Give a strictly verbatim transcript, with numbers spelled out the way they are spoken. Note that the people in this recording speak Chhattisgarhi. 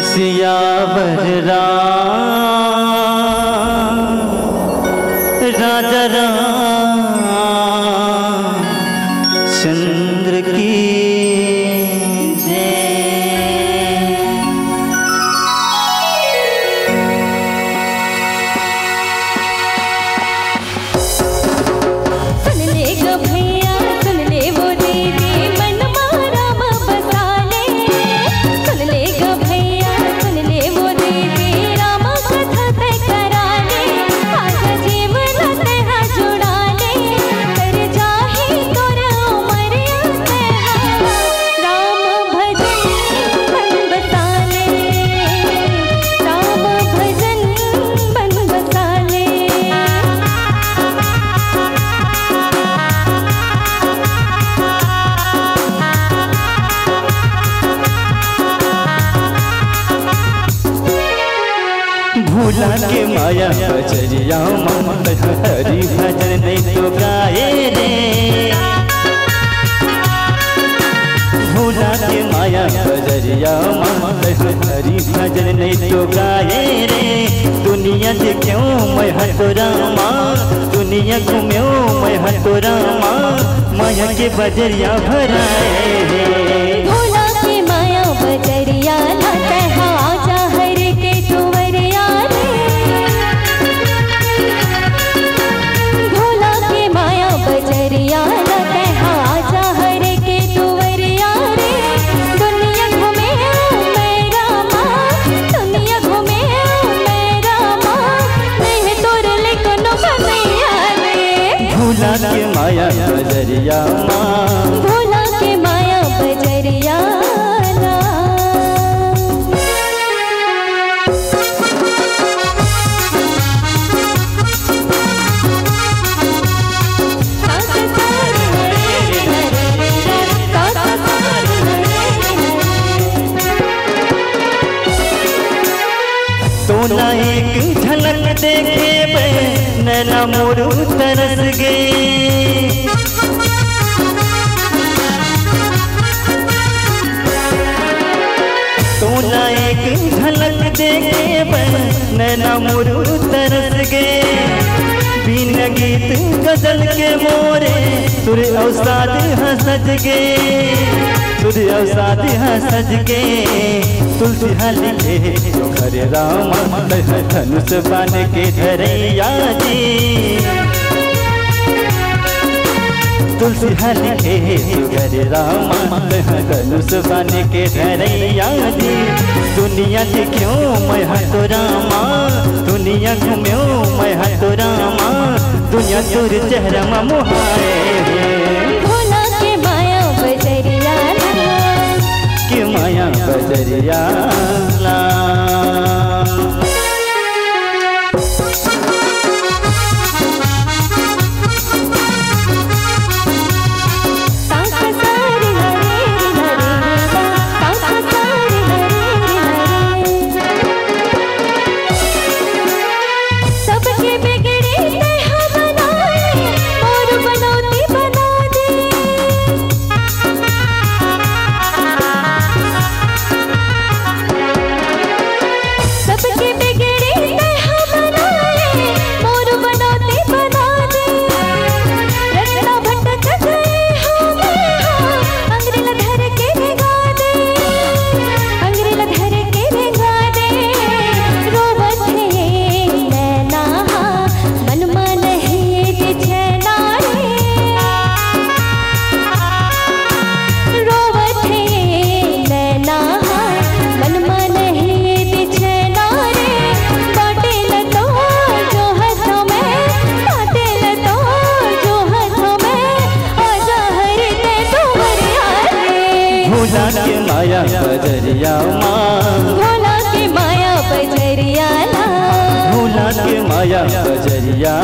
सियावर राम राजा राम चंद्र की जय। सुन ले गो भैया, सुन ले वो दीदी, मन मा राम बसा ले। सुन ले गो भैया, सुन ले वो दीदी, राम कथा तय करा ले। आजा जीवन तय हा जुड़ा ले, कर जाही तोर उमरिया तय हा। राम भजन मन बसा ले, राम भजन मन बसा ले। भूला के माया बजरिया मा, हरि भजन नहीं तो गाए रे। भूला के माया बजरिया मा, हरि भजन नहीं तो गाए रे। दुनिया देखेंव मैं हा तोर मा, दुनिया घूमेंव मैं हा तोर मा, माया के बजरिया भराए हे। भूला के माया बजरिया ला, तैं हा आजा हरि के दुवरिया रे। भूला के माया बजरिया ला, तैं हा आजा हरि के दुवरिया रे। दुनिया घूमेंव मैं रामा, दुनिया घूमेंव मैं रामा, नहीं हे तोर ले कोनो कन्हैया रे। भूला के माया बजरिया मा, भूला के माया बजरिया ला। तोला एक झलक देखे बर नैना मोर तरस गे। तोला एक झलक देखे बर नैना मोर तरस गे। बिन गीत गजल के मोरे सुर अउ साज ह सज गे, सुर अउ साज ह सज गे। तुलसी ह लिखे हे जो घर रामा, तैं हा धनुष बान के धरइया जी। तुलसी ह लिखे हे जो घर रामा, तैं हा धनुष बान के धरइया जी। दुनिया देखेंव मैं हा तोर मा, दुनिया घूमेंव मैं हा तोर मा, दुनिया तोर चेहरा मा मोहाए हे। भूला के माया बजरिया ला, के माया बजरिया ला। सबके बिगड़ी तैं हा बनाए, मोर बनौती बना दे। सबके बिगड़ी तैं हा बनाए, मोर बनौती बना दे। रचना भटक गए हो मैं हा, अंगरी ला धर के रेंगा दे। अंगरी ला धर के रेंगा दे। रोवत हे नैना हा, मन मा नहीं हे चैना रे। रोवत हे नैना हा, मन मा नहीं हे चैना रे। बाटे ला तोर जोहत में, बाटे ला तोर जोहत में, आजा हरि तैं दुवरिया रे। भूला के माया बजरिया मा, भूला के माया बजरिया ला, भूला के माया बजरिया